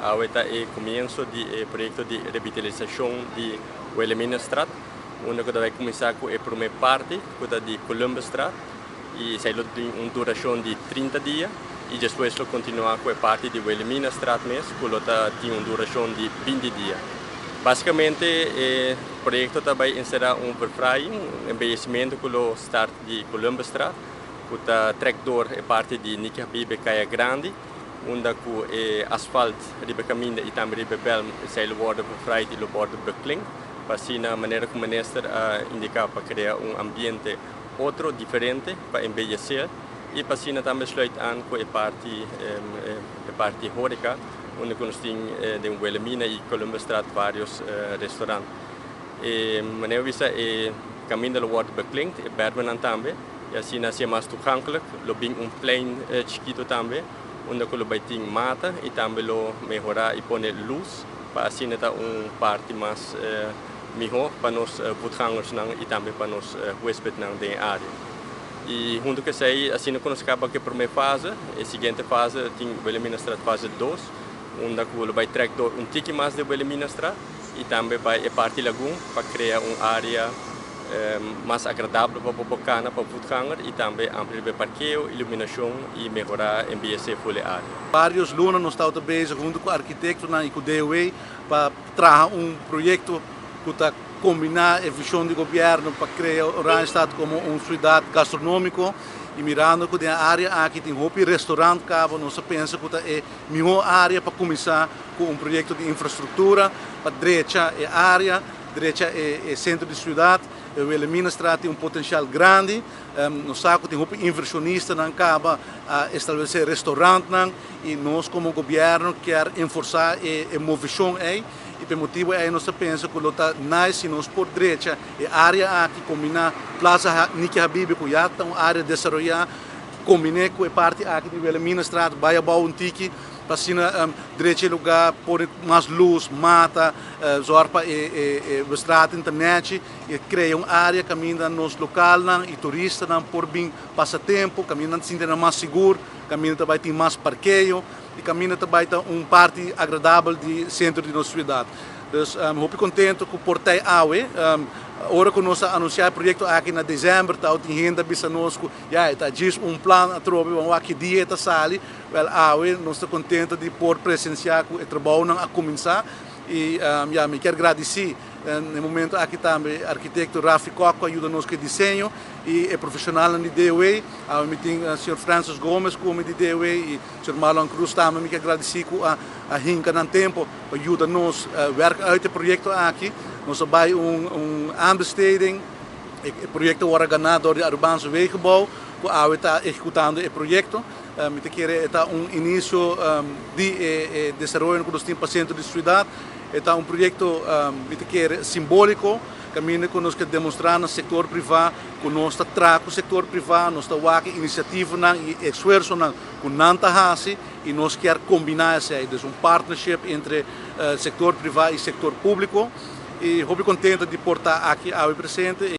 Awe ta e comienso di e proyecto di revitalisacion di Wilhelminastraat, unda cu ta bay cuminsa cu e prome parti, cu ta di Columbusstraat, y esey lo tin un duracion di 30 dia, y despues lo continua cu e parti di Wilhelminastraat mes, cu lo ta tin un duracion di 20 dia. Basicamente, e proyecto ta bay encera un verfraaiing, un embellecimento cu lo start di Columbusstraat, cu ta trek door e parti di Niki Habibe Caya Grandi, unda cu e asfalt riba caminda y tambe riba berm esey lo wordo verfraaid y lo wordo beklinkt, pa asina manera cu minister a indica pa crea un ambiente otro diferente pa embellecer y pa asina tambe sluit aan cu e parti horeca, unda cu nos tin den Wilhelmina y Columbusstraat varios restaurant. E manera bisa e caminda lo wordo beklinkt, e bermnan tambe, y asina ta mas toegankelijk. Lo bin un plein chikito tambe, unda cu lo bay tin mata y tambe lo mehora y pone luz pa asina ta un parti mas miho pa nos voetgangersnan y tambe pa nos huespednan den area. Y hunto cu esey, asina cu nos caba cu e prome fase, e siguiente fase tin Wilhelminastraat fase 2, unda cu lo bay trek door un tiki mas di Wilhelminastraat y tambe bay e parti Lagoon pa crea un area mas agradabel pa bo cana, pa voetganger y tambe amplia e parkeo, iluminacion y mehora embellece full area. Varios luna nos ta bezig hunto cu arquitecto y cu DOW pa traha un proyecto cu ta combina e vision di gobierno pa crea Oranjestad como un ciudad gastronomico y mirando cu e area aki tin hopi restaurant caba, nos a pensa cu e miho area pa cuminsa cu un proyecto di infrastructura pa drecha e area, drecha e centro di ciudad. E Wilhelminastraat tin un potencial grandi. Nos sa cu tin hopi inversionistanan caba a establece restaurantnan y nos como gobierno kier enforsa e movecion ey y pa e motibo ey nos ta pensa cu lo ta nice si nos por drecha e area aki, combina Plaza Niki Habibi, cu ya ta un area desaroya, combina cu e parti aki di Wilhelminastraat, bay abou un tiki, pa asina drecha e lugar, pone mas luz, mata, zorg pa e straat internet y crea un area caminda nos localnan y turistanan por bin pasa tempo, caminda sinti mas sigur, caminda tambe tin mas parkeo y caminda tambe ta un parti agradabel di centro di nos ciudad. Dus hopi contento cu por ta awe. Ora cu nos a anuncia e proyecto aki na december, ta tin hende bisa nos cu ja, ta djis un plan atrobe, ban wak ki dia ta sali. Wel, awe nos ta contento di por presencia cu e trabounan a cuminsa y ja, mi kier gradici na e momento aki tambe arquitecto Rafi Koch a yuda nos cu e diseño y e profesional di DOW. Mi tin señor Francis Gomez cu di DOW y señor Marlon Cruz tambe mi kier gradici cu a hinca nan tempo pa yuda nos werk uit e proyecto aki. Nos a bay un aanbesteding. E proyecto a gana door di Arubaanse Wegenbouw, cu awe ta ehecutando e proyecto. Mi ta kere ta un inicio di desaroyo cu nos tin pa centro di ciudad. Ta un proyecto, mi ta kere, simbolico, caminda cu nos kier demostra na sector priva cu nos ta traha cu sector priva, nos ta wak iniciativanan y esfuersonan cu nan ta haci y nos kier combina esey. Dus un partnership entre sector priva y sector publico. Y hopi contento di por ta aki awe presente.